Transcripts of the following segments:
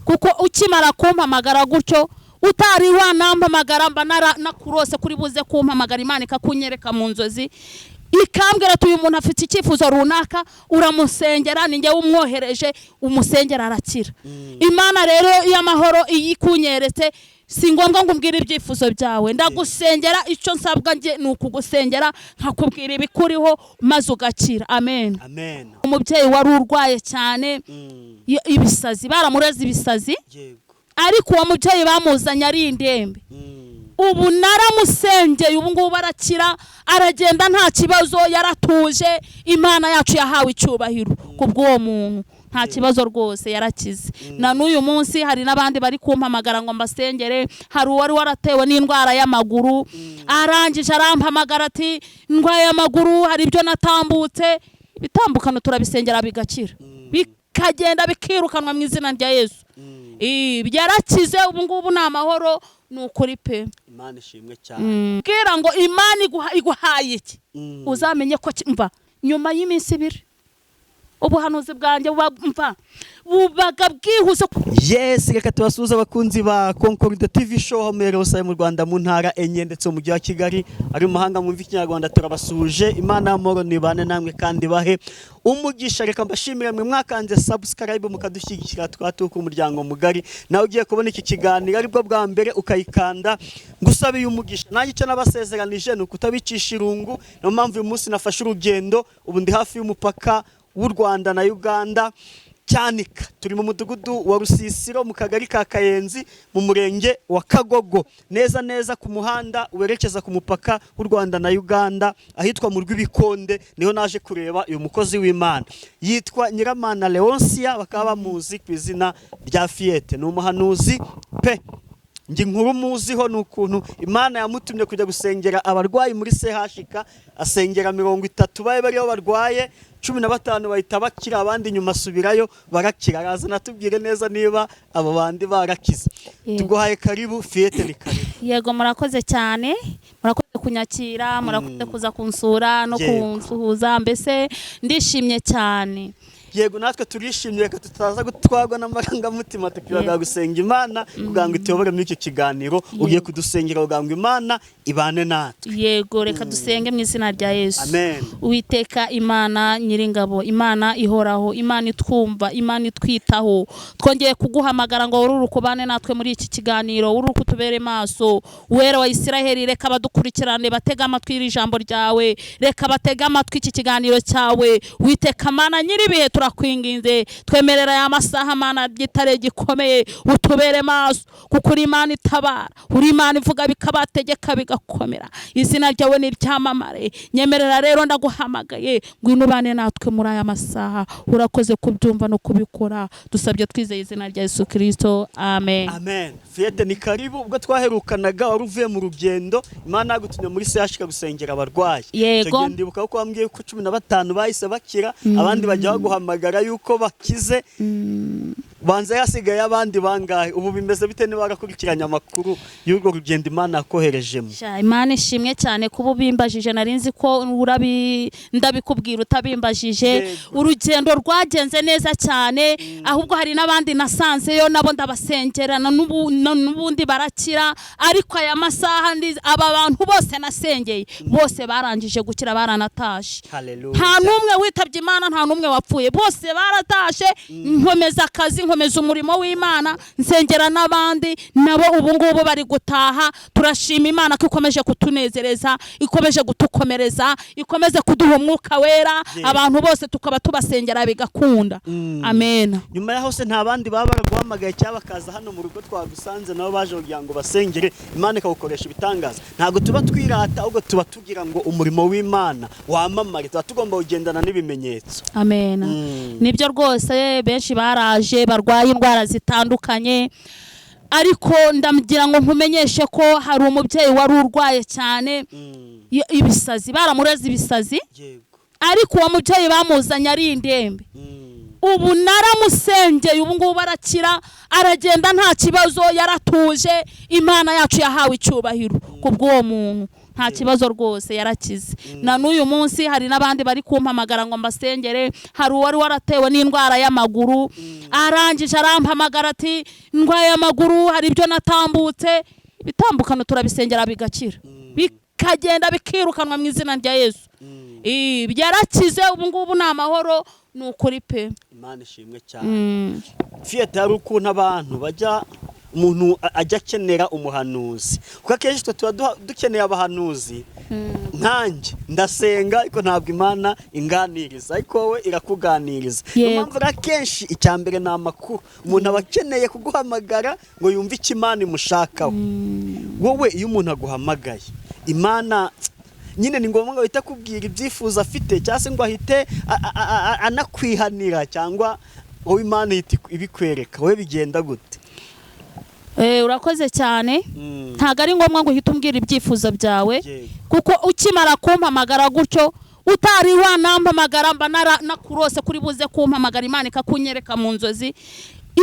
Kuko ukimara kumpamagara gutyo, utari wanampamagara, mba nakurose kuri buze kumpamagara. Imana ikakunyereka mu nzozi, ikambwira ati: "Uyu muntu afite icyifuzo runaka, uramusengera, ni njyewe umwohereje, umusengera arakira." Imana rero y'amahoro iyo ikunyeretse, si ngombwa ngo umbwire ibyifuzo byawe, ndagusengera. Icyo nsabwa njye ni ukugusengera, nkakubwira ibikuriho, maze ugakira. Amen. Amen. Umubyeyi wari urwaye cyane ibisazi, baramureze ibisazi, ariko uwo mubyeyi bamuzanye ari indembe. Ubu naramusengeye, ubu ngubu arakira, aragenda nta kibazo, yaratuje. Imana yacu yahawe icyubahiro ku bw'uwo muntu, nta kibazo rwose, yarakize. Na n'uyu munsi hari n'abandi bari kumpamagara ngo mbasengere. Hari uwari waratewe n'indwara y'amaguru, arangije arampamagara ati: "Ndwaye amaguru, hari ibyo natambutse." Ibitambukano turabisengera bigakira, bikagenda, bikirukanwa mu izina rya Yesu. Yarakize, ubu ngubu ni amahoro, ni ukuri pe. Imana ishimwe cyane. Bwira ngo Imana iguhaye iki, uzamenye ko mva nyuma y'iminsi 2 ubuhanuzi bwanjye buba, mva, bubaga bwihuse. Yes, reka tubasuhuze abakunzi ba Concorde TV Show aho muherereye hose mu Rwanda, mu ntara enye ndetse mu mujyi wa Kigali, ari mu mahanga mwumva Ikinyarwanda, turabasuhuje. Imana y'amahoro nibane namwe kandi bahe umugisha. Reka mbashimire mwe mwakanze subscribe mukadushyigikira, twatuka umuryango mugari. Nawe ugiye kubona iki kiganiro aribwo bwa mbere ukayikanda, ngusabiye umugisha. Nanjye icyo nabasezeranije ni ukutabicisha irungu. Niyo mpamvu uyu munsi nafashe urugendo, ubu ndi hafi y'umupaka w'u Rwanda na Uganda, Cyanika. Turi mu mudugudu wa Rusisiro, mu kagari ka Kayenzi, mu murenge wa Kagogo, neza neza ku muhanda werekeza ku mupaka w'u Rwanda na Uganda, ahitwa mu Rw'ibikonde. Niho naje kureba uyu mukozi w'Imana yitwa Nyiramana Leoncia, bakaba bamuzi ku izina rya Fiyete. Ni umuhanuzi pe. Njye inkuru muziho ni ukuntu Imana yamutumye kujya gusengera abarwayi muri CHK, asengera 30 babe bariho barwaye, 15 bahita bakira, abandi nyuma asubirayo barakira. Araza natubwire neza niba abo bandi barakize. Tuguhaye karibu Fiyete, ni karibu. Yego, murakoze cyane, murakoze kunyakira, murakoze kuza kunsura no kunsuhuza, mbese ndishimye cyane. Yego, natwe turishimye. Reka tutaza gutwarwa n'amarangamutima, tukibaga gusenga Imana kugira ngo ituyobore muri icyo kiganiro ugiye kudusengera, kugira ngo Imana ibane natwe. Yego, reka dusenge mu izina rya Yesu. Amen. Uwiteka Imana Nyiringabo, Imana ihoraho, Imana itwumva, Imana itwitaho, twongeye kuguhamagara ngo wururuke ubane natwe muri iki kiganiro, wururuke utubere maso. Wera wa Isiraheli, reka badukurikirane, batege amatwi iri jambo ryawe, reka batege amatwi iki kiganiro cyawe. Witeka Mana Nyiribihe, turakwinginze, twemerera aya masaha, Mana gitare gikomeye, utubere maso, kuko uri Imana itabara, uri Imana ivuga bikabategeka bigakomera. Izina ryawe ni iryamamare. Nyemerera rero, ndaguhamagaye, ngwino ubane natwe muri aya masaha. Urakoze kubyumva no kubikora. Dusabye twizeye izina rya Yesu Kirisito, amen. Amen. Fiyete, ni karibu. Ubwo twaherukanaga wari uvuye mu rugendo, Imana yagutumye muri CHK gusengera abarwayi. Yego. Icyo gihe ndibuka ko wambwiye ko 15 bahise bakira, abandi bajya baguhamagara yuko bakize. Banza yasigaye abandi bangahe? Ubu bimeze bite niba warakurikiranye amakuru y'urwo rugendo Imana yakoherejemo? Sha, Imana ishimwe cyane kuba ubimbajije. Nari nzi ko urabi ndabikubwira utabimbajije. Urugendo rwagenze neza cyane, ahubwo hari n'abandi nasanzeyo, nabo ndabasengera, na n'ubundi barakira. Ariko aya masaha aba bantu bose nasengeye bose barangije gukira, baranatashe. Hallelujah. Nta n'umwe witabye Imana, nta n'umwe wapfuye, bose baratashe. Nkomeza akazi, nkomeza umurimo w'Imana, nsengera n'abandi, nabo ubu ngubu bari gutaha. Turashima Imana ko ikomeje kutunezereza, ikomeje kutukomereza, ikomeze kuduha Umwuka Wera. Abantu bose tukaba tubasengera bigakunda. Amen. Nyuma yaho se nta bandi baba baraguhamagaye cyangwa bakaza hano mu rugo twagusanze, nabo baje kugira ngo basengere, Imana ikawukoresha ibitangaza? Ntabwo tuba twirata, ahubwo tuba tugira ngo umurimo w'Imana wamamare, tuba tugomba kugendana n'ibimenyetso. Amen. Nibyo rwose, benshi baraje barwaye indwara zitandukanye, ariko ndagira ngo nkumenyeshe ko hari umubyeyi wari urwaye cyane ibisazi, baramureze ibisazi, ariko uwo mubyeyi bamuzanye ari indembe. Ubu naramusengeye, ubu ngubu arakira, aragenda nta kibazo, yaratuje. Imana yacu yahawe icyubahiro ku bw'uwo muntu, Nta kibazo rwose, yarakize. Na n'uyu munsi hari n'abandi bari kumpamagara ngo mbasengere. Hari uwari waratewe n'indwara y'amaguru, arangije arampamagara ati ndwaye amaguru, hari ibyo natambutse. Ibitambukano turabisengera bigakira, bikagenda bikirukanwa mu izina rya Yesu. Byarakize, ubu ngubu ni amahoro, ni ukuri pe. Imana ishimwe cyane. Fiyete, hari ukuntu abantu bajya, umuntu ajya akenera umuhanuzi, kuko akenshi twe tuba dukeneye abahanuzi. Nkanjye ndasenga ariko ntabwo Imana inganiriza, ariko wowe irakuganiriza. Niyo mpamvu akenshi icya mbere ni amakuru. Umuntu aba akeneye kuguhamagara ngo yumve icyo Imana imushakaho. Wowe iyo umuntu aguhamagaye, Imana nyine ni ngombwa ngo ahite akubwira ibyifuzo afite, cyangwa se ngo ahite anakwihanira, cyangwa wowe Imana ihita ibikwereka? Wowe bigenda gute? Urakoze cyane. Ntabwo ari ngombwa ngo uhite umbwira ibyifuzo byawe, kuko ukimara kumpamagara gutyo, utari wanampamagara, mba nakurose kuri buze kumpamagara. Imana ikakunyereka mu nzozi,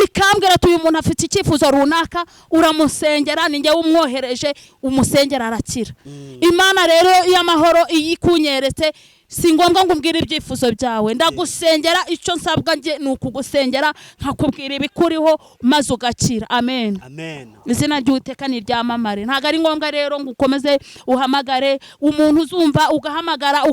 ikambwira ati uyu muntu afite icyifuzo runaka, uramusengera, ni njyewe umwohereje, umusengera arakira. Imana rero y'amahoro iyo ikunyeretse, si ngombwa ngo umbwire ibyifuzo byawe, ndagusengera. Icyo nsabwa njye ni ukugusengera, nkakubwira ibikuriho, maze ugakira. Amen. Amen. Izina ry'Uwiteka ni ryamamare. Ntabwo ari ngombwa rero ngo ukomeze uhamagare umuntu uzumva, ugahamagara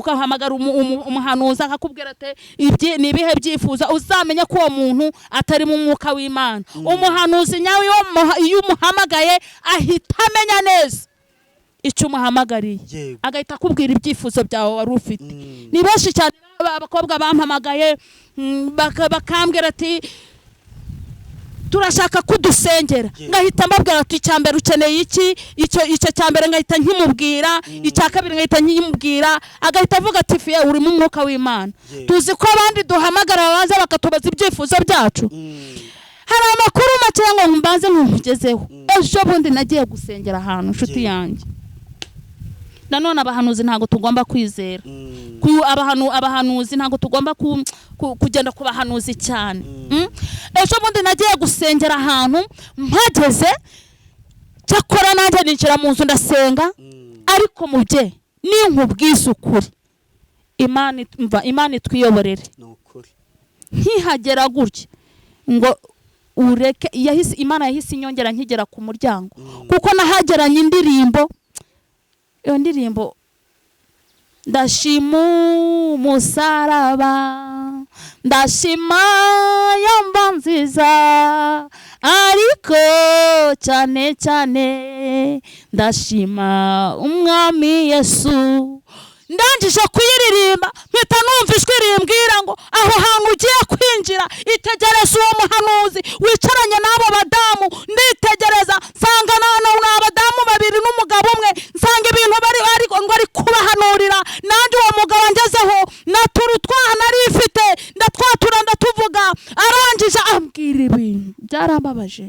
umuhanuzi akakubwira ati ibyi ni ibihe byifuzo, uzamenye ko uwo muntu atari mu mwuka w'Imana. Umuhanuzi nyawe iyo umuhamagaye ahita amenya neza icyo umuhamagariye, agahita akubwira ibyifuzo byawe wari ufite. Ni benshi cyane abakobwa bampamagaye, bakambwira ati turashaka kudusengera, ngahita mbabwira ati icya mbere ukeneye iki, icyo cya mbere ngahita nkimubwira, icya kabiri ngahita nkimubwira, agahita avuga ati fiye urimo umwuka w'Imana. Tuzi ko abandi duhamagara babanza bakatubaza ibyifuzo byacu. Hari amakuru make ngo mbanze nkugezeho. Ejo bundi nagiye gusengera ahantu, inshuti yanjye. Nanone abahanuzi ntabwo tugomba kwizera. Abahanuzi ntabwo tugomba kugenda ku bahanuzi cyane. Ejo bundi nagiye gusengera ahantu, mpageze cyakora nanjye ninjira mu nzu ndasenga, ariko mubye ninkubwiza ukuri, Imana itwiyoborere. Nkihagera gutya ngo ureke, Imana yahise inyongera nkigera ku muryango, kuko nahageranye indirimbo. Iyo ndirimbo ndashima umusaraba, ndashima yamba nziza, ariko cyane cyane ndashima umwami Yesu. Ndangije kuyiririmba mpita numva ijwi rimbwira ngo aho hantu ugiye kwinjira itegereza uwo muhanuzi wicaranye n'abo badamu. Nditegereza nsanga ni abadamu babiri n'umugabo umwe, nsanga ibintu bari ngo ari kubahanurira. Nanjye uwo mugabo angezeho natura utwaha nari mfite, ndatwatura ndatuvuga, arangije ambwira ibintu byarambabaje.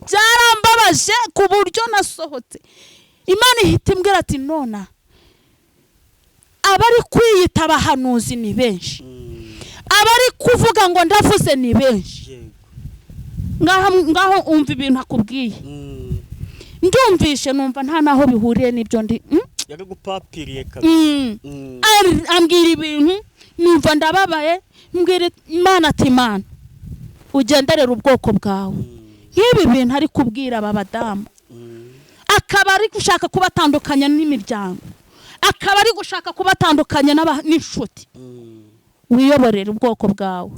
Byarambabaje ku buryo nasohotse. Imana ihita imbwira ati nona abari kwiyita abahanuzi ni benshi, abari kuvuga ngo ndavuze ni benshi. Ngaho umva ibintu akubwiye, ndumvishe numva nta naho bihuriye n'ibyo ndi. Yaragupapiriye kabisa. Ambwira ibintu numva ndababaye, mbwira Imana ati Imana ugenderera ubwoko bwawe. Nk'ibi bintu ari kubwira aba badamu, akaba ari gushaka kubatandukanya n'imiryango, akaba ari gushaka kubatandukanya n'inshuti. Wiyoborera ubwoko bwawe.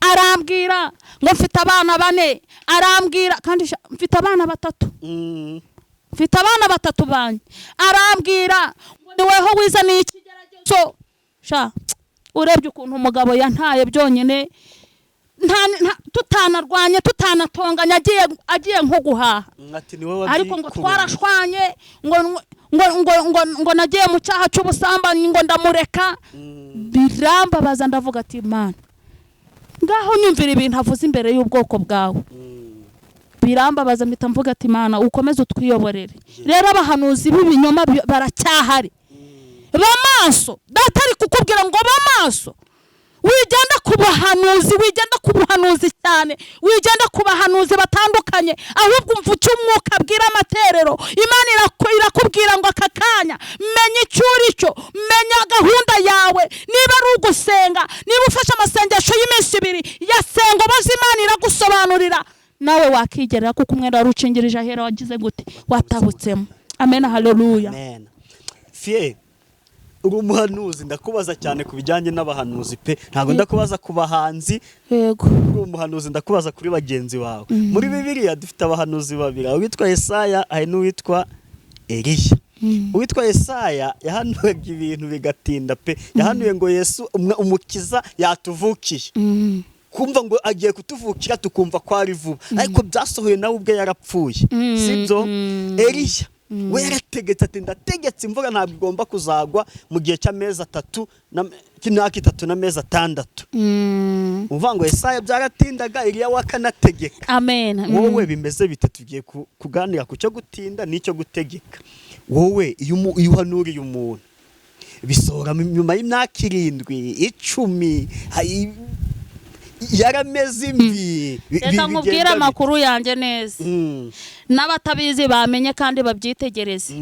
Arambwira ngo mfite abana bane, arambwira kandi mfite abana batatu, mfite abana batatu banjye. Arambwira ngo ni weho wizaniye ikigeragezo. Sha urebye ukuntu umugabo yantaye byonyine, tutanarwanye tutanatonganya, agiye nko guhaha, ariko ngo twarashwanye, ngo nagiye mu cyaha cy'ubusambanyi, ngo ndamureka. Birambabaza, ndavuga ati Imana ngaho nyumvira ibintu avuze imbere y'ubwoko bwawe. Birambabaza, mpita mvuga ati Imana ukomeze utwiyoborere. Rero abahanuzi b'ibinyoma baracyahari. Bamaso, data ari kukubwira ngo bamaso, Wigenda ku buhanuzi, wigenda ku buhanuzi cyane, wigenda ku bahanuzi batandukanye, ahubwo umva icyo umwuka abwira amaterero. Imana irakubwira ngo aka kanya menya icyo uri cyo, menya gahunda yawe. Niba ari ugusenga, niba ufashe amasengesho y'iminsi ibiri yasenga, ubaze Imana iragusobanurira, nawe wakigerera, kuko umwenda wari ucingirije ahera wagize gute, watabutsemo. Amen, haleluya. Amen. Fie, uri umuhanuzi, ndakubaza cyane ku bijyanye n'abahanuzi pe, ntabwo ndakubaza ku bahanzi. Yego. Uri umuhanuzi, ndakubaza kuri bagenzi bawe. Muri Bibiliya dufite abahanuzi babiri, uwitwa Yesaya hari n'uwitwa Eliya. Uwitwa Yesaya yahanuye ibintu bigatinda pe, yahanuye ngo Yesu umukiza yatuvukiye, kumva ngo agiye kutuvukira tukumva ko ari vuba, ariko byasohoye nawe ubwe yarapfuye, sibyo? Eliya we yarategetse ati ndategetse imvura ntabwo igomba kuzagwa mu gihe cy'amezi atatu, cy'imyaka itatu n'amezi atandatu. Uvuga ngo Yesaya byaratindaga, Eliya we akanategeka. Amen. Wowe bimeze bite? Tugiye kuganira ku cyo gutinda n'icyo gutegeka. Wowe iyo uhanuriye umuntu bisohora nyuma y'imyaka 7, 10, yarameze imvi. Reka nkubwire amakuru yanjye neza, n'abatabizi bamenye kandi babyitegereze.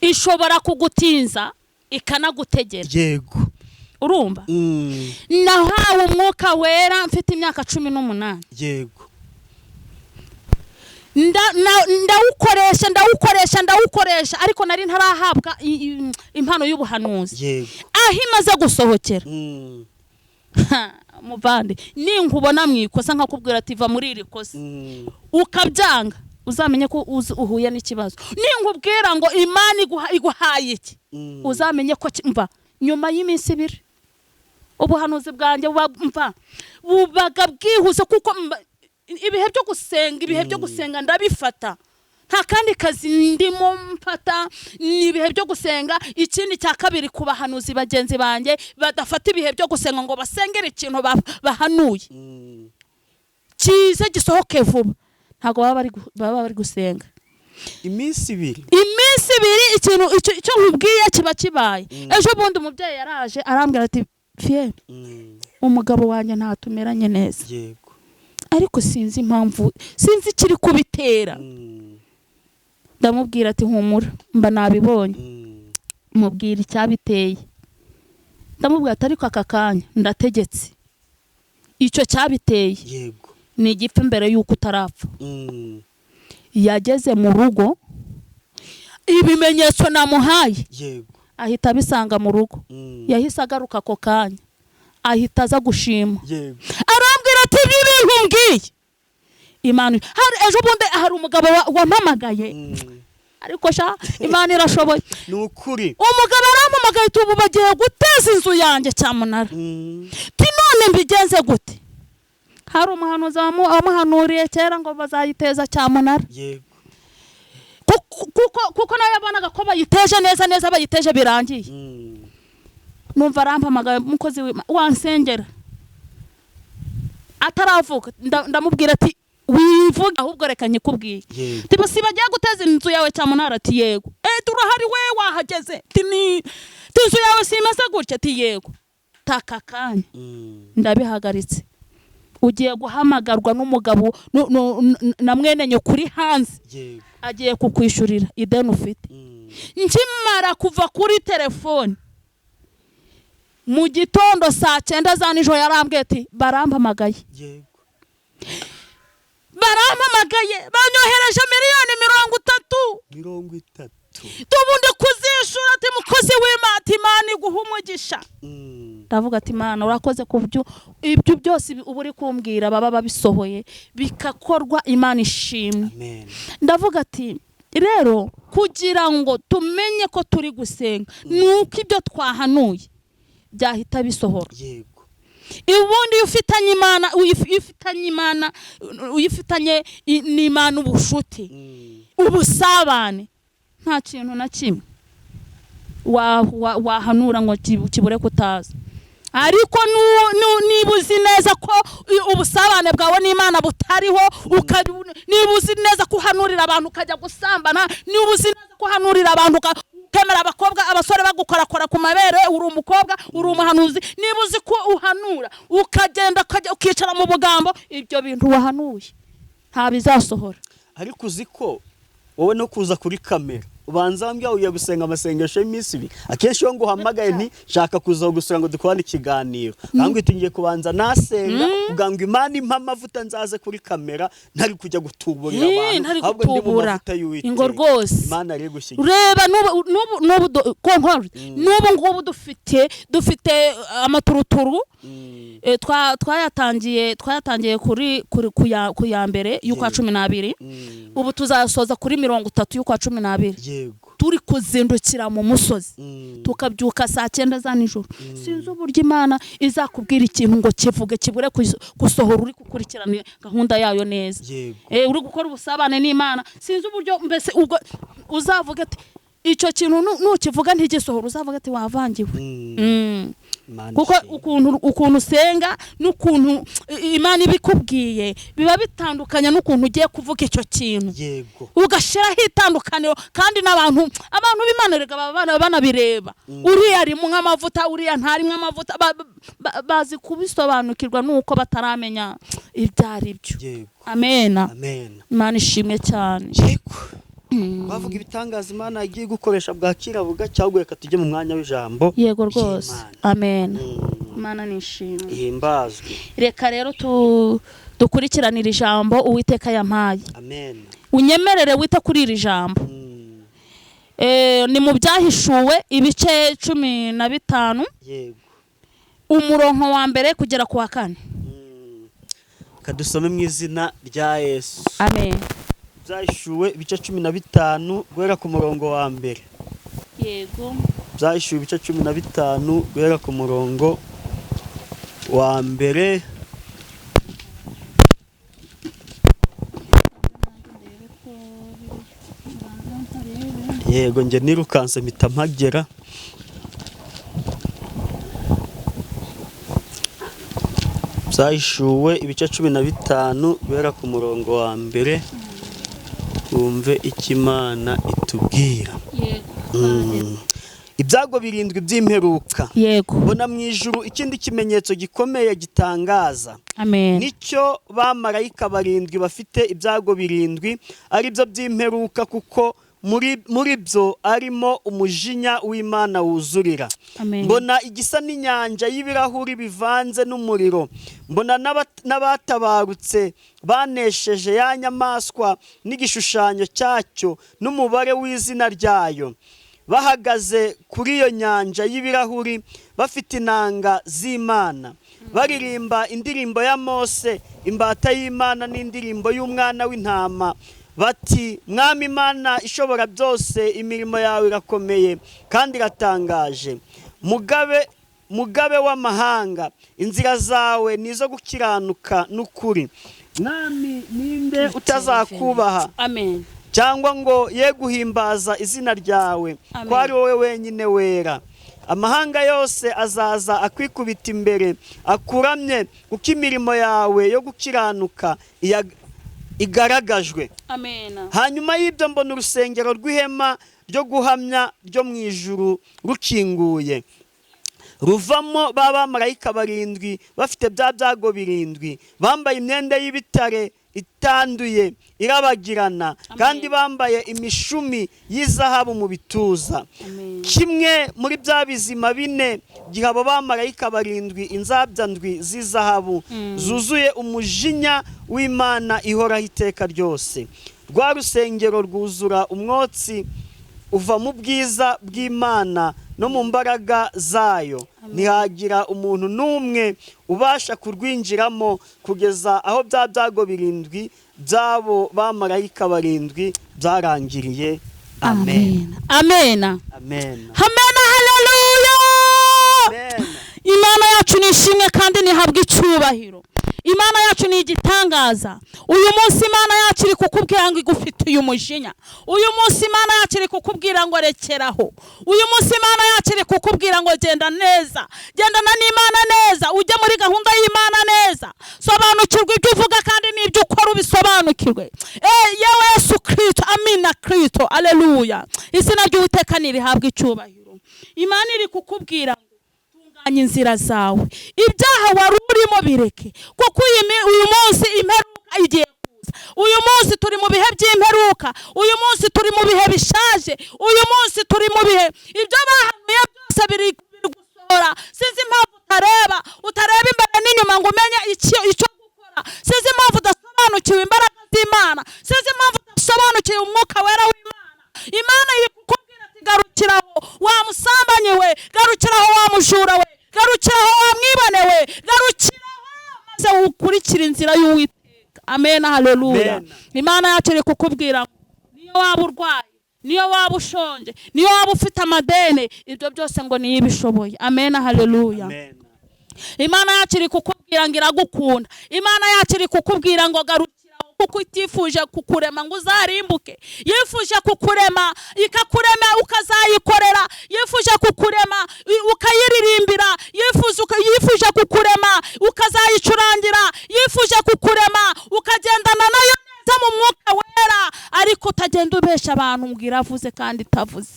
Ishobora kugutinza ikanagutegera. Yego. Urumva, nahawe umwuka wera mfite imyaka 18. Yego. Ndawukoresha, ndawukoresha, ndawukoresha, ariko nari ntarahabwa impano y'ubuhanuzi. Yego. Aho imaze gusohokera, muvandi, ninkubona mu ikosa nkakubwira ati va muri iri kosa, ukabyanga, uzamenye ko uhuye n'ikibazo. Ninkubwira ngo Imana iguhaye iki, uzamenye ko mva nyuma y'iminsi 2 ubuhanuzi bwanjye mva bubaga bwihuse, kuko ibihe byo gusenga, ibihe byo gusenga ndabifata, nta kandi kazi ndimo mfata, ni ibihe byo gusenga. Ikindi cya kabiri, ku bahanuzi bagenzi banjye badafata ibihe byo gusenga ngo basengere ikintu bahanuye kize gisohoke vuba, ntabwo baba bari gusenga. Iminsi 2. Iminsi 2 ikintu icyo nkubwiye kiba kibaye. Ejo bundi umubyeyi yaraje arambwira ati Fie, umugabo wanjye ntatumeranye neza. Yego. Ariko sinzi impamvu, sinzi ikiri kubitera. Ndamubwira ati humura, mba nabibonye. Mubwira icyabiteye, ndamubwira ati ariko aka kanya ndategetse icyo cyabiteye. Yego. Ni igipfa mbere y'uko utarapfa. Yageze mu rugo, ibimenyetso namuhaye Yego. ahita abisanga mu rugo. Yahise agaruka ako kanya, ahita aza gushima. Yego. Arambwira ati ibi bintu mbwiye Imana. Hari ejo bundi hari umugabo wampamagaye, ariko sha Imana irashoboye. Ni ukuri. Umugabo arampamagaye ati ubu bagiye guteza inzu yanjye cyamunara. Ti none mbigenze gute? Hari umuhanuzi wamuhanuriye kera ngo bazayiteza cyamunara. Yego. Kuko nawe yabonaga ko bayiteje neza neza, bayiteje birangiye. Numva arampamagaye, umukozi wansengera ataravuga, ndamubwira ati wivuge ahubwo reka nyikubwiye. Yego. Tiba si bagiye guteza inzu yawe cyamunara? Ati yego. Turahari, we wahageze? Ti ni inzu yawe simeze gutya? Ati yego. Taka kanya ndabihagaritse, ugiye guhamagarwa n'umugabo na mwene nyoko uri hanze. Yego. Agiye kukwishyurira ideni ufite. Nkimara kuva kuri telefone mu gitondo saa 9 za nijoro, yarambwiye ati barampamagaye. Yego. Barampamagaye, banyohereje 30 miliyoni. 30. Tubundi kuzishura. Ati mukozi w'Imana, ati Imana iguha umugisha. Ndavuga ati Imana urakoze ku byo ibyo byose uba uri kumbwira, baba babisohoye bikakorwa, Imana ishimwe. Amen. Ndavuga ati rero kugira ngo tumenye ko turi gusenga nuko ibyo twahanuye byahita bisohora. Yego. Ubundi iyo ufitanye Imana, iyo ufitanye Imana, uyifitanye n'Imana ubushuti, ubusabane, nta kintu na kimwe wahanura ngo kibure kutaza. Ariko niba uzi neza ko ubusabane bwawe n'Imana butariho, niba uzi neza ko uhanurira abantu ukajya gusambana, niba uzi neza ko uhanurira abantu Ukemera abakobwa, abasore bagukorakora ku mabere, uri umukobwa, uri umuhanuzi, niba uzi ko uhanura ukagenda ukicara mu bugambo, ibyo bintu wahanuye nta bizasohora. Ariko uzi ko wowe no kuza kuri kamera ubanza wambwira ugiye gusenga amasengesho y'iminsi ibiri, akenshi iyo nguhamagaye nti shaka kuza gusura ngo dukorane ikiganiro, ahubwo ngiye kubanza nasenga kugira ngo Imana impe amavuta nzaze kuri kamera ntari kujya gutuburira abantu, ahubwo ndi mu mavuta y'Uwiteka. Ingo rwose Imana ari gushyigikira. Reba n'ubu konkore n'ubu ngubu dufite amaturuturu, twayatangiye kuri ku ya mbere y'ukwa 12, ubu tuzasoza kuri 30 y'ukwa 12. Yego. Turi kuzindukira mu musozi, tukabyuka saa 9 za nijoro. Sinzi uburyo Imana izakubwira ikintu ngo kivuge kibure gusohora uri gukurikirana gahunda yayo neza. Uri gukora ubusabane n'Imana, sinzi uburyo mbese ubwo uzavuga ati icyo kintu nukivuga ntigisohora, uzavuga ati wavangiwe. Kuko ukuntu usenga n'ukuntu Imana ibikubwiye biba bitandukanye n'ukuntu ugiye kuvuga icyo kintu. Yego. Ugashiraho itandukaniro, kandi n'abantu b'Imana rega baba banabireba. Uriya arimo nk'amavuta, uriya ntarimo amavuta, bazi kubisobanukirwa nuko bataramenya ibyo ari byo. Amen. Amen. Imana ishimwe cyane. Yego. Bavuga ibitangaza Imana yagiye gukoresha bwakira buga, cyangwa reka tujye mu mwanya w'ijambo. Yego rwose. Amen. Imana nishimwe. Ihimbazwe. Reka rero dukurikiranire ijambo Uwiteka yampaye. Amen. Unyemerere wite kuri iri jambo. Ni mu Byahishuwe ibice 15. Yego. Umurongo wa mbere kugera ku wa 4. Kadusome mu izina rya Yesu. Amen. Byahishuwe ibice 15 guhera ku murongo wa mbere. Yego. Byahishuwe ibice 15 guhera ku murongo wa mbere. Yego, njye nirukanse mpita mpagera. Byahishuwe ibice 15 guhera ku murongo wa mbere, wumve icyo Imana itubwira. Ibyago birindwi by'imperuka. Yego. Mbona mu ijuru ikindi kimenyetso gikomeye gitangaza. Amen. Nicyo bamarayika barindwi bafite ibyago birindwi ari byo by'imperuka, kuko muri byo arimo umujinya w'Imana wuzurira. Amen. Mbona igisa n'inyanja y'ibirahuri bivanze n'umuriro. Mbona n'abatabarutse banesheje ya nyamaswa n'igishushanyo cyacyo n'umubare w'izina ryayo, bahagaze kuri iyo nyanja y'ibirahuri bafite inanga z'Imana, baririmba indirimbo ya Mose imbata y'Imana n'indirimbo y'umwana w'intama, bati: Mwami Imana ishobora byose, imirimo yawe irakomeye kandi iratangaje. Mugabe w'amahanga, inzira zawe nizo gukiranuka n'ukuri. Mwami, ninde utazakubaha? Amen. Cyangwa ngo ye guhimbaza izina ryawe, ko ari wowe wenyine wera. Amahanga yose azaza akwikubita imbere akuramye, kuko imirimo yawe yo gukiranuka igaragajwe. Amen. Hanyuma y'ibyo mbona urusengero rw'ihema ryo guhamya ryo mu ijuru rukinguye, ruvamo ba bamarayika barindwi bafite bya byago birindwi, bambaye imyenda y'ibitare itanduye irabagirana, kandi bambaye imishumi y'izahabu mu bituza. Kimwe muri bya bizima bine giha abo bamarayika barindwi inzabya ndwi z'izahabu zuzuye umujinya w'Imana ihoraho iteka ryose. Rwa rusengero rwuzura umwotsi uva mu bwiza bw'Imana no mu mbaraga zayo, ntihagira umuntu n'umwe ubasha kurwinjiramo kugeza aho bya byago birindwi by'abo bamarayika barindwi byarangiriye. Amen. Amen. Amen. Amen. Haleluya. Imana yacu ni ishimwe kandi nihabwe icyubahiro. Imana yacu ni igitangaza. Uyu munsi Imana yacu iri kukubwira ngo igufitiye umujinya. Uyu munsi Imana yacu iri kukubwira ngo rekeraho. Uyu munsi Imana yacu iri kukubwira ngo genda neza, gendana n'Imana neza, ujye muri gahunda y'Imana neza, sobanukirwa ibyo uvuga kandi n'ibyo ukora ubisobanukirwe. usobanukirwe. Yewe Yesu Kristo, amina Kristo, haleluya. Izina ry'Uwiteka nirihabwe icyubahiro. Imana iri kukubwira ngo tunganya inzira zawe, ibyaha wari urimo bireke, kuko uyu munsi imperuka igiye kuza. Uyu munsi turi mu bihe by'imperuka, uyu munsi turi mu bihe bishaje, uyu munsi turi mu bihe ibyo bahanuye byose biri gusohora. Sinzi impamvu utareba imbere n'inyuma ngo umenye icyo gukora. Sinzi impamvu udasobanukiwe imbaraga z'Imana, sinzi impamvu udasobanukiwe umwuka wera w'Imana. Imana iri kukubwira ati garukiraho wa musambanyi we, garukiraho wa mujura we, garukiraho wa mwibone we, garukiraho maze ukurikire inzira y'Uwiteka. Amen, haleluya. Imana yacu iri kukubwira niyo waba urwaye, niyo waba ushonje, niyo waba ufite amadene, ibyo byose ngo niyo ibishoboye. Amen, haleluya. Imana yacu iri kukubwira ngo iragukunda. Imana yacu iri kukubwira ngo garukiraho, kuko itifuje kukurema ngo uzarimbuke. Yifuje kukurema ikakurema ukazayikorera, yifuje kukurema ukayiririmbira, yifuje kukurema ukazayicurangira, yifuje kukurema ukagendana nayo neza mu mwuka wera, ariko utagenda ubesha abantu ngo iravuze kandi itavuze.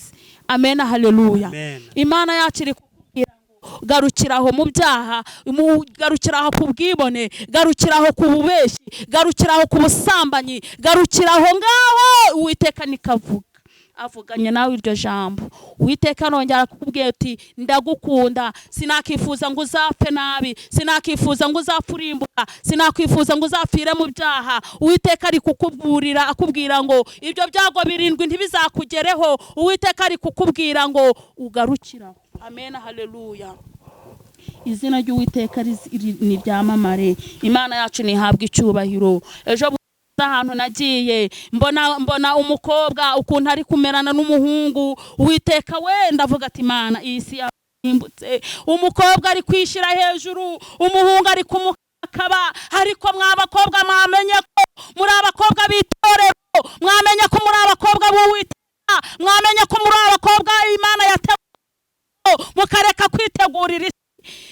Amen, haleluya. Imana yacu iri kukubwira ngo garukiraho mu byaha, garukiraho ku bwibone, garukiraho ku bubeshi, garukiraho ku busambanyi, garukiraho ngaho. Uwiteka nikavuga avuganye nawe iryo jambo. Uwiteka arongera kukubwira ati ndagukunda, sinakifuza ngo uzapfe nabi, sinakifuza ngo uzapfe urimbuka, sinakwifuza ngo uzapfire mu byaha. Uwiteka ari kukuburira akubwira ngo ibyo byago birindwi ntibizakugereho. Uwiteka ari kukubwira ngo ugarukiraho. Amen, haleluya. Izina ry'Uwiteka niryamamare. Imana yacu nihabwe icyubahiro. Ejo ahantu nagiye mbona umukobwa ukuntu ari kumerana n'umuhungu. Uwiteka we, ndavuga ati Imana iyi si yarimbutse. Umukobwa ari kwishira hejuru, umuhungu ari kumukaba. Ariko mwa bakobwa mwamenye ko muri abakobwa b'itorero, mwamenye ko muri abakobwa b'Uwiteka, mwamenye ko muri abakobwa Imana yateguye, mukareka kwitegurira isi.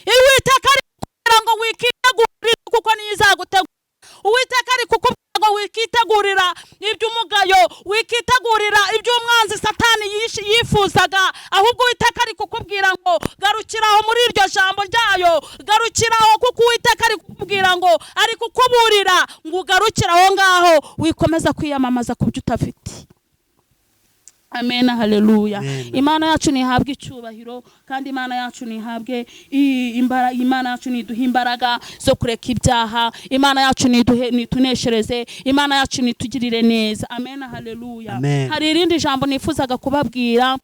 Uwiteka ari kukubwira ngo wikitegurira kuko niyo izagutegura. Uwiteka ari kukubwira ngo wikitegurira iby'umugayo, wikitegurira iby'umwanzi Satani yifuzaga, ahubwo Uwiteka ari kukubwira ngo garukiraho muri iryo jambo ryayo, garukiraho, kuko Uwiteka ari kukubwira ngo ari kukuburira ngo ugarukiraho ngaho, wikomeza kwiyamamaza ku byo utafite. Amen, haleluya. Imana yacu nihabwe icyubahiro, kandi Imana yacu nihabwe Imana yacu niduhe imbaraga zo kureka ibyaha. Imana yacu niduhe, nituneshereze. Imana yacu nitugirire neza. Amen, haleluya. Hari irindi jambo nifuzaga kubabwira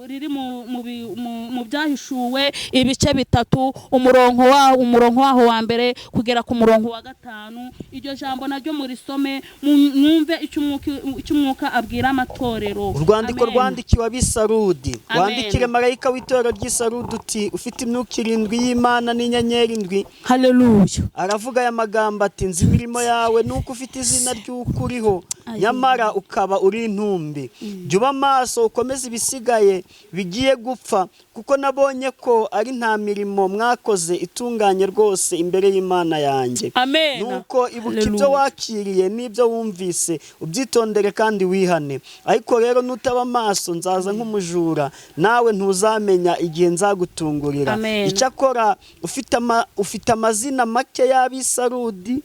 riri mu byahishuwe ibice 3, umurongo waho wa mbere kugera ku murongo wa 5. Iryo jambo naryo murisome mwumve icyo umwuka abwira amatorero. Urwandiko rwandikiwe ab'Isarudi. Wandikire marayika w'itorero ry'Isarudi uti ufite imyuka 7 y'Imana n'inyenyeri 7. Haleluya. Aravuga aya magambo ati nzi imirimo yawe nuko ufite izina ry'ukuriho, nyamara ukaba uri intumbi. Jya uba maso ukomeze ibisigaye bigiye gupfa, kuko nabonye ko ari nta mirimo mwakoze itunganye rwose imbere y'Imana yanjye. Nuko ibuka ibyo wakiriye n'ibyo wumvise, ubyitondere kandi wihane. Ariko rero nutaba maso nzaza nk'umujura, nawe ntuzamenya igihe nzagutungurira. Icyakora ufite amazina make y'ab'Isarudi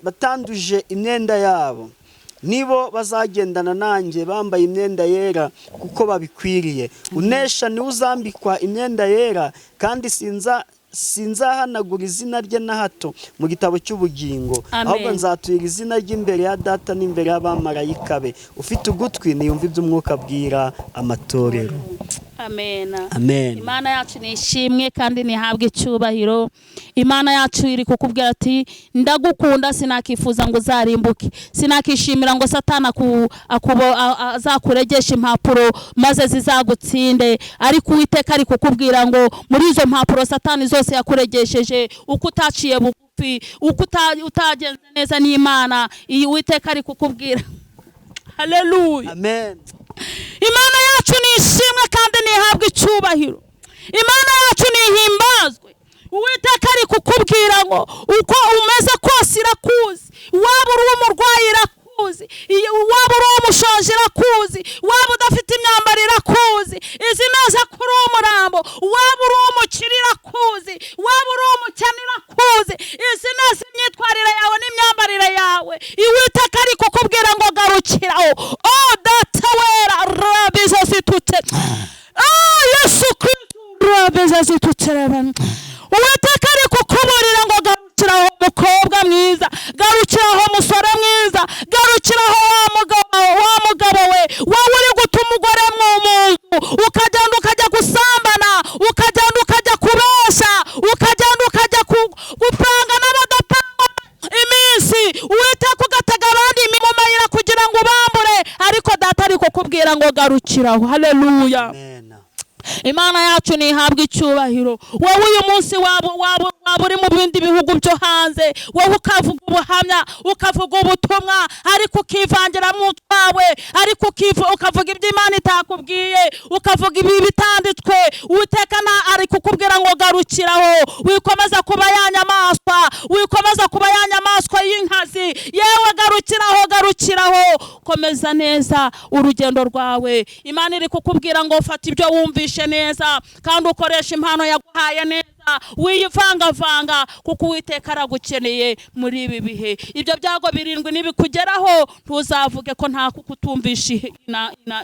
batanduje imyenda yabo, nibo bazagendana nanjye bambaye imyenda yera kuko babikwiriye. Unesha niwe uzambikwa imyenda yera, kandi sinzahanagura izina rye na hato mu gitabo cy'ubugingo, ahubwo nzatura izina ry'imbere ya Data n'imbere y'abamarayika be. Ufite ugutwi niyumva iby'umwuka abwira amatorero. Amen. Amen. Imana yacu nishimwe kandi nihabwe icyubahiro. Imana yacu iri kukubwira ati ndagukunda, sinakifuza ngo uzarimbuke, sinakishimira ngo Satana azakuregesha impapuro maze zizagutsinde, ariko Uwiteka ari kukubwira ngo muri izo mpapuro Satani zose yakuregesheje, uko utaciye bugufi, uko utagenze neza n'Imana, iyi Uwiteka ari kukubwira. Haleluya. Amen. Imana yacu nishimwe kandi nihabwe icyubahiro. Imana yacu nihimbazwe. Uwiteka ari kukubwira ngo uko umeze kose irakuzi. Uri umurwayi irakuzi, waba uri umushonji irakuzi, waba udafite imyambaro irakuzi, izi neza ko uri umurambo, waba uri umukire irakuzi, waba uri umukene irakuzi, izi neza imyitwarire yawe n'imyambarire yawe. Uwiteka ari kukubwira ngo garukiraho. Oh Data wera rabiza zitutse, Yesu Kristo rabiza zitutse. Uwiteka ari kukuburira ngo garukiraho mukobwa mwiza, garukiraho musore mwiza, garukiraho wa mugabo we, wowe uri guta umugore mu nzu, ukagenda ukajya gusambana, ukagenda ukajya kubesha, ukagenda ukajya gupanga n'abadapanga iminsi. Uwiteka ugatega abandi mu mayira kugira ngo ubambure, ariko Data ari kukubwira ngo garukiraho. Haleluya. Amen. Imana yacu ntihabwa icyubahiro. Wowe uyu munsi waba uri mu bindi bihugu byo hanze, wowe ukavuga ubuhamya, ukavuga ubutumwa, ariko ukivangiramo utwawe, ariko ukavuga ibyo Imana itakubwiye, ukavuga ibi bitanditswe. Uwiteka ari kukubwira ngo garukiraho, wikomeza kuba ya nyamaswa, wikomeza kuba ya nyamaswa y'inkazi. Yewe garukiraho, garukiraho, komeza neza urugendo rwawe. Imana iri kukubwira ngo fata ibyo wumvishe neza kandi ukoresha impano yaguhaye neza, wiyivangavanga, kuko Uwiteka aragukeneye muri ibi bihe. Ibyo byago birindwi nibikugeraho ntuzavuge ko nta kukutumvisha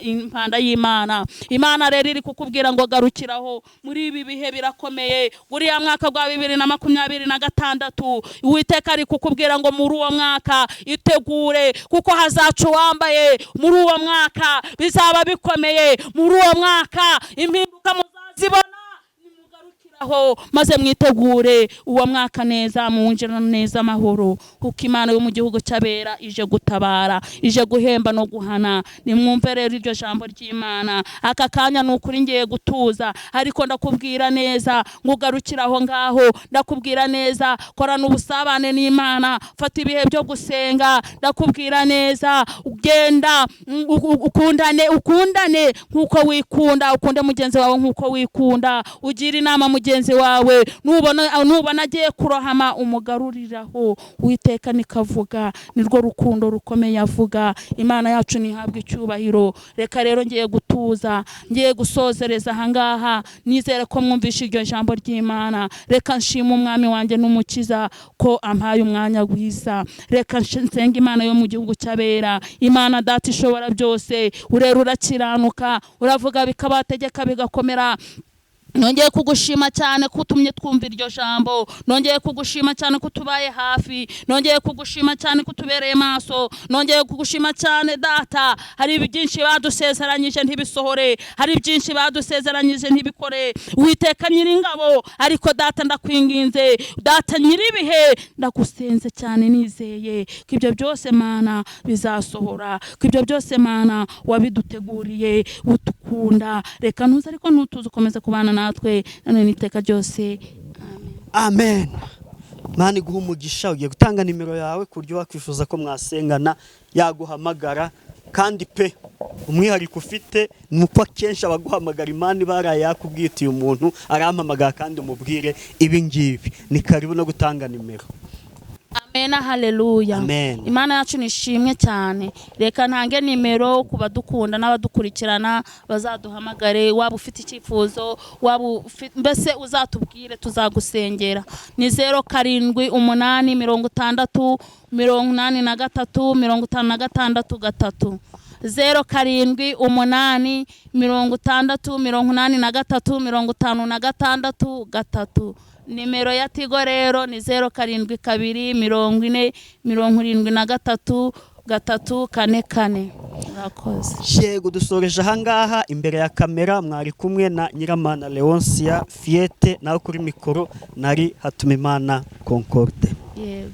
impanda y'Imana. Imana rero iri kukubwira ngo garukiraho muri ibi bihe birakomeye. Uriya mwaka gwa 2026 Uwiteka ari kukubwira ngo muri uwo mwaka itegure, kuko hazaca uwambaye. Muri uwo mwaka bizaba bikomeye, muri uwo mwaka impinduka muzazibona. Nimugarukiraho maze mwitegure uwo mwaka neza, muwinjirane neza amahoro, kuko Imana yo mu gihugu cy'abera ije gutabara, ije guhemba no guhana. Nimwumve rero iryo jambo ry'Imana. Aka kanya ni ukuri ngiye gutuza, ariko ndakubwira neza ngo ugarukire aho ngaho. Ndakubwira neza, korana ubusabane n'Imana, fata ibihe byo gusenga. Ndakubwira neza, ugenda ukundane, ukundane nk'uko wikunda, ukunde mugenzi wawe nk'uko wikunda, ugira inama mugenzi wawe, nubona agiye kurohama umugaruriraho. Uwiteka nikavuga, nirwo rukundo rukomeye avuga. Imana yacu ntihabwe icyubahiro. Reka rero ngiye gutuza, ngiye gusozereza ahangaha. Nizere ko mwumvishe iryo jambo ry'Imana. Reka nshime Umwami wanjye n'Umukiza ko ampaye umwanya wiza. Reka nsenge Imana yo mu gihugu cy'abera, Imana Data ishobora byose. Urera urakiranuka, uravuga bikabategeka bigakomera. Nongeye kugushima cyane ko utumye twumva iryo jambo, nongeye kugushima cyane ko tubaye hafi, nongeye kugushima cyane ko tubereye maso, nongeye kugushima cyane Data. Hari byinshi badusezeranyije ntibisohore, hari byinshi badusezeranyije ntibikore. Uwiteka nyiringabo, ariko Data ndakwinginze, Data nyiribihe, ndagusenze cyane nizeye ko ibyo byose Mana bizasohora, ko ibyo byose Mana wabiduteguriye, utukunda. Reka ntuze ariko ntutuze, ukomeze kubana natwe none n'iteka ryose. Amen. Imana iguha umugisha. Ugiye gutanga nimero yawe ku buryo wakwifuza ko mwasengana yaguhamagara, kandi pe umwihariko ufite ni uko akenshi abaguhamagara Imana ibaraye yakubwitiye umuntu arampamagara kandi umubwire ibi ngibi. Ni karibu no gutanga nimero. Amen, haleluya. Amen. Imana yacu nishimwe cyane. Reka ntange nimero ku badukunda n'abadukurikirana bazaduhamagare. Waba ufite icyifuzo, waba mbese uzatubwire, tuzagusengera. Ni 0 7 8 60 83 56 3. 0 7 8 60 83 56 3. Nimero ya Tigo rero ni 0 7 2 40 73 3 4 4. Murakoze. Yego, dusoreje ahangaha. Imbere ya kamera mwari kumwe na Nyiramana Leoncia Fiete, naho kuri mikoro nari Hatumimana Concorde. Yego.